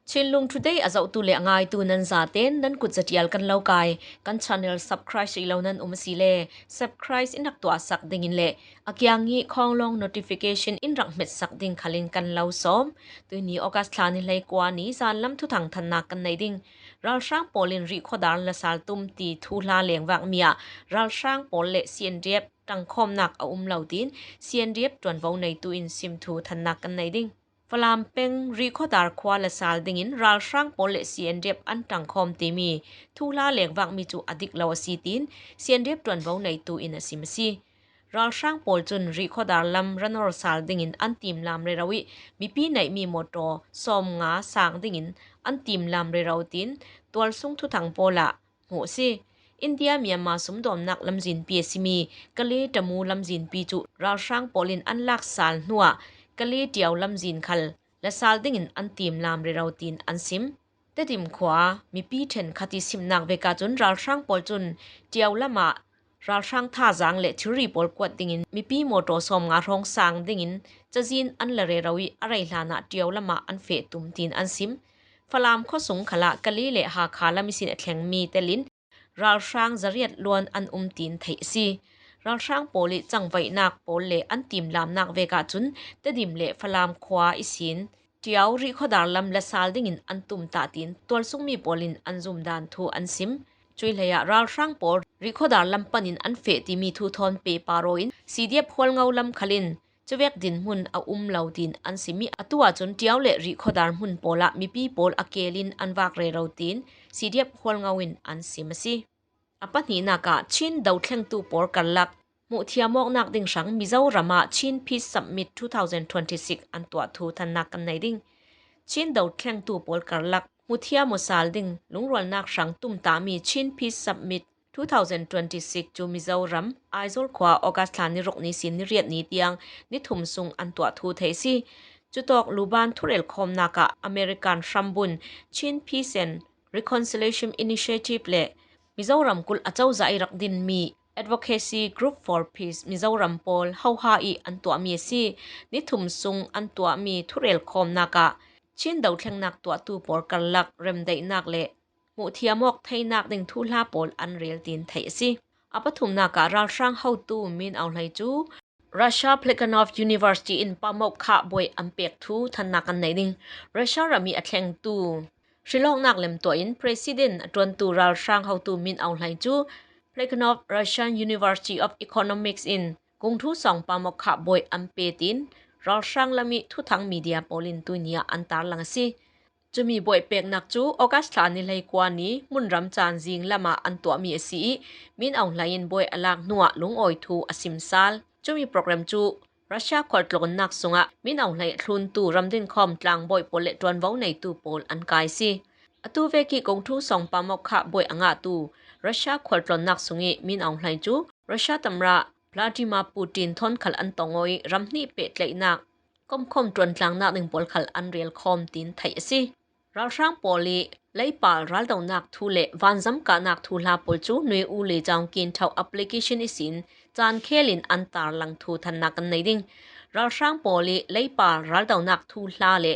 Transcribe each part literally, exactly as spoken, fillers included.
Chinlung Today a zohtu le a ngaitu nan zaten nan kut zatial kan lo kai, kan channel subscribe si lo nan um si le subscribe in rak tuahsak dingin le a kiang i khawng long notification in rak hmetsak ding khalin kan lo sawm. Tuini August thla ni hleikua ni zanlam thuthang thannak kan nei ding. Ralhrang pawl in Rihkhawdar lasal tum ti thuhla lengvakmi ah ralhrang pawl le C N D F ṭangkhawmnak a um lo tiin C N D F ṭuanvo neitu in sim thu thannak kan nei ding. Falam peng Rihkhawdar khua lasal dingin ralhrang pawl le C N D F an ṭangkhawm timi thuhla lengvakmi cu a dik lo a si tiin C N D F ṭuanvo neitu in a sim a si. Ralhrang pawl cun Rihkhawdar lam ranor sal dingin an timlam rero i mipi neihmi mawtaw sawmnga sang dingin an timlam rero tiin tualsung thuthang pawl ah hmuh a si. India Myanmar sumdawnnak lamzinpi a simi Kale Tamu lamzinpi cu ralhrang pawl in an lak sal hnuah Kale Tiau lamzin khal lasal dingin an timlam rero tiin an sim. Tedim khua mipi ṭhenkhat i simnak vek ahcun ralhrang pawl cun Tiau lamah ralhrang thazaang le thilri pawl kuat dingin mipi mawtaw sawmnga hrawng sang dingin cazin an la rero i a rei hlanah Tiau lamah an feh tum tiin an sim. Falam khuasung khalah Kale le Hakha lam ihsin a thlengmi telin ralhrang zariat luan an um tiin theih a si. Ralhrang pawl i cangvaihnak pawl le an timlamnak vek ahcun Tedim le Falam khua ihsin Tiau Rihkhawdar lam lasal dingin an tum ta tiin tualsungmi pawl in an zumdan thu an sim. Cuih hleiah ralhrang pawl Rihkhawdar lam panin an feh timi thu thawn pehpar aw in C D F Hualngo lam khalin cuvek dinhmun a um lo tiin an sim i atu ahcun Tiau le Rihkhawdar hmun pawl ah mipi pawl a kel in an vak rero tiin C D F Hualngo in an sim a si. A pahnihnak ah Chin dothlengtu pawl karlak hmuhthiam awknak ding hrang Mizoram ah Chin Peace Summit two thousand twenty-six an tuah thu thannak kan nei ding. Chin dothlengtu pawl karlak hmuhthiam aw sal ding lungrualnak hrang tumtami Chin Peace Summit two thousand twenty-six cu Mizoram, Aizawl khua August thla ni ruk ni sin ni riat ni tiang ni thum sung an tuah thu thei si. Cutawk Luban thurel khawmnak ah American hrambun Chin Peace and Reconciliation Initiative le Mizoram kulh a cozah i rak dinmi Advocacy Group for Peace Mizoram pawl hoha i an tuahmi a si. Ni thum sung an tuahmi thurel khawmnak ah Chin dothlengnak tuahtu pawl karlak remdaihnak le hmuhthiam awk theinak ding thuhla pawl an rel tiin theih a si. A pathumnak ah ralhrang hotu Min Aung Hlaing cu Russia Plekhanov University in pamokhah buai an pek thu thannak kan nei ding. Russia ram i a thlengtu hrilawknak lemtuah in President a ṭuantu ralhrang hotu Min Aung Hlaing cu Plekhanov Russian University of Economics in kungthu sawng pamokhah buai an pe tiin ralhrang lam i thuthang media pawl in tuini ah an tarlang a si. Cumi buaih peknak cu August thla ni hleikua ni hmunram caan zing lamah an tuahmi a si i Min Aung Hlaing in buaih a lak hnuah lungawi thu a sim sal. Cumi program cu Russia khualtlawnnak sungah Min Aung Hlaing a thluntu ramdinkhawm tlangbawi pawl le ṭuanvo neitu pawl an kai si. Atu vek i kungthu sawng pamokhah buaih a ngahtu Russia khualtlawnnak sung i Min Aung Hlaing cu Russia tamra Vladimir Putin thawn khal an tong aw i ram hnih pehtlaihnak komkhawm ṭuantlangnak ding pawl khal an rel khawm tiin theih a si. Ralhrang pawl i leipar raldonak thu le vanzam kahnak thuhla pawl cu Nui U Lei Jaung Kin Thauh application ihsin caan khel in an tarlang thu thannak kan nei ding. Ralhrang pawl i leipar raldonak thuhla le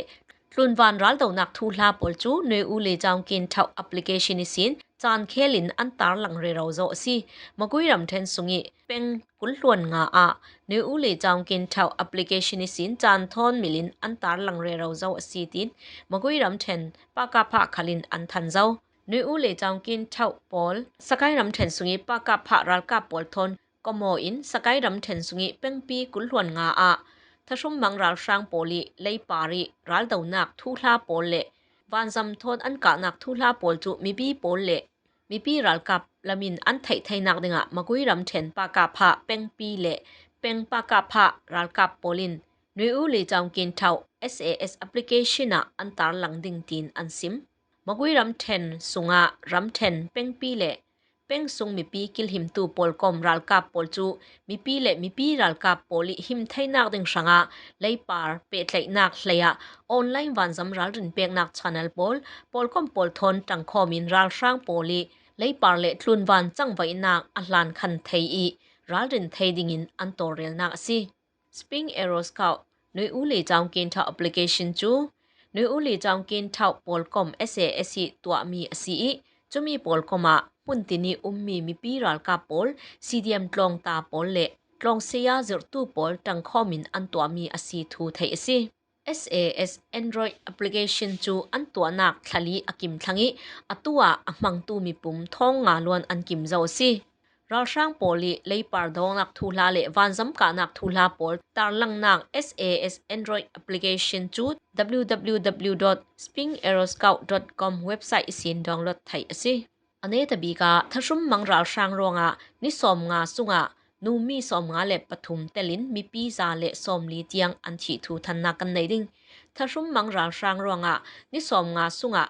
tlunvan raldonak thuhla pawl cu Nui U Lei Jaung Kin Thauh application ihsin caan khel in an tarlang rero zo a si. Magui ramṭhen sung i peng kul hluan nga ah Nui U Lei Jaung Kin Thauh application ihsin caan thawn mil in an tarlang rero zo a si tiin Magui ramṭhen pakapha khal in an than zo. Nui U Lei Jaung Kin Thauh pawl Sakai ramṭhen sung i pakapha ralkap pawl thawn kawmaw in Sakai ramṭhen sung i pengpi kul hluan nga ah thahrum mang ralhrang pawl i leipar i raldonak thuhla pawl le vanzam thawn an kahnak thuhla pawl cu mipi pawl le mipi ralkap lam in an theih theinak dingah Magui ramṭhen pakapha pengpi le peng pakapha ralkap pawl in Nui U Lei Jaung Kin Thauh S A S application ah an tarlang ding tiin an sim. Magui ramṭhen sungah ramṭhen pengpi le peng sung mipi kilhimtu pawlkom ralkap pawl cu mipi le mipi ralkap pawl i him theinak ding hrangah leipar pehtlaihnak hleiah online vanzam ralrin peknak channel pawl, pawlkom pawl thawn ṭangkhawm in ralhrang pawl i leipar le tlunvan cangvaihnak a hlankhan thei i ralrin thei dingin an tawlrelnak a si. Spring Arrows khauh Nui U Lei Jaung Kin Thauh application cu Nui Uli Chawngkin Thauh pawlkom S A S ih tuahmi a si ih, cumi pawlkom ah hmun tin ih ummi mipi ralkap pawl, C D M tlawngta pawl le tlawngsei ah zirhtu pawl ṭangkhawm in an tuahmi a si thu theih a si. S A S Android application cu an tuahnak thla li a kim thlang ih, atu ah a hmangtu mipum thawng nga luan an kim zo a si. Ralhrang pawl ih leipar dawngnak thuhla le vanzam kahnak thuhla pawl tarlangnak S A S Android application cu W W W dot spingaeroscout dot com website ihsin download theih a si. A netabik ah thahrummang ralhrang ruangah ni sawmnga sungah numi sawmnga le pathum telin mipi za le sawmli tiang an thih thu thannak kan nei ding. Thahrummang ralhrang ruangah ni sawmnga sungah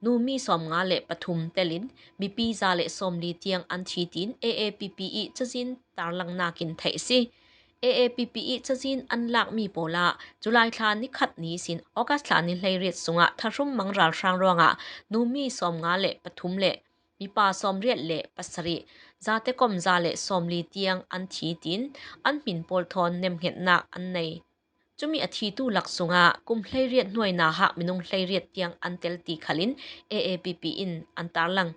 numi sawmnga le pathum telin mipi za le sawmli tiang an thi, tiin A A P P ih cazin tarlangnak in theih a si. A A P P ih cazin an lakmi pawl ah July thla ni khat ni ihsin August thla ni hleiriat sungah thahrummang ralhrang ruangah numi sawmnga le pathum le mipa sawmriat le pasarih, zate kom za le sawmli tiang an thi, tiin an hmin pawl thawn nemhngetnak an nei. Cumi a thitu lak sungah kum hleiriat hnuai nauhak minung hleiriat tiang an tel ti khalin A A P P in an tarlang.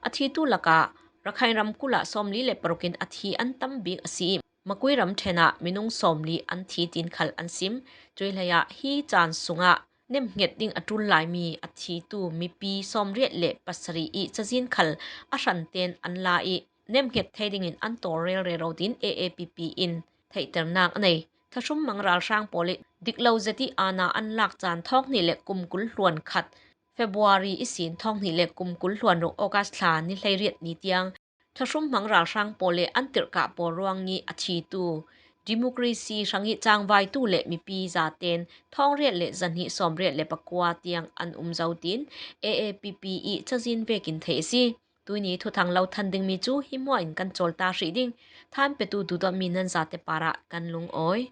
A thitu lakah Rakhine ramkulh ah sawmli le paruk in a thi an tam bik a si ih, Makui ramṭhen ah minung sawmli an thi, tiin khal an sim. Cuih hleiah hi caan sungah nemhnget ding a ṭul laimi a thitu mipi sawmriat le pasarih ih cazin khal a hrantein an la ih, nemhnget thei dingin an tawlrel rero, tiin A A P P in theihternak a nei. Thahrummang ralhrang pawl ih diklo zet ih aana an lak caan thawk hnih le kum kul hluan khat February ihsin thawk hnih le kum kul hluan ruk August thla ni hleiriat ni tiang thahrummang ralhrang pawl le an tirhkah pawl ruangih a thitu, democracy hrangih cangvaitu le mipi zaten thawngriat le zahnih sawmriat le pakua tiang an um zo, tiin A A P P ih cazin vekin theih a si. Tuihni thuthang lo than dingmi cu hi hmuah in kan cawl ta hrih ding. Than petu duhdawtmi nan zate parah kan lungawi.